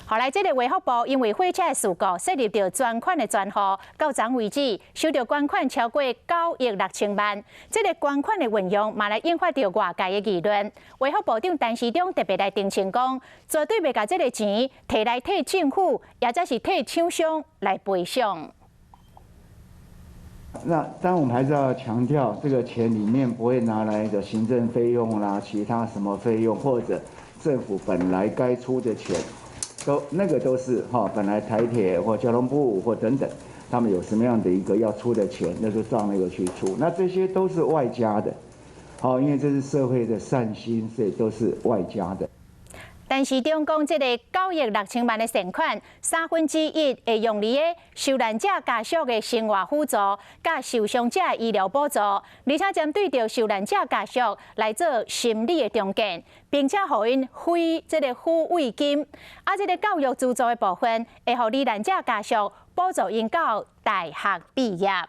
後來，這个衛福部因為火車的事故設立著專款的專戶，到昨為止收著捐款超過9億6千萬。這个捐款的運用嘛來引發著外界的議論。衛福部長陳時中特別來澄清講，絕對袂共這个錢提來替政府，抑者是替廠商來賠償。那當然，我們還是要強調，這個錢裡面不會拿來的行政費用啦，其他什麼費用，或者政府本來該出的錢，都那個都是哈，本來台鐵或交通部或等等，他們有什麼樣的一個要出的錢，那就照那個去出。那這些都是外加的，好，因為這是社會的善心，所以都是外加的。陳時中講，這个9億6千萬的善款，1/3會用佇个受難者家屬的生活輔助，佮受傷者的醫療補助，而且針對著受難者家屬來做心理的重建，並且予𪜶撫這个撫慰金。啊，這个教育資助的部分，會予罹難者家屬補助𪜶到大學畢業。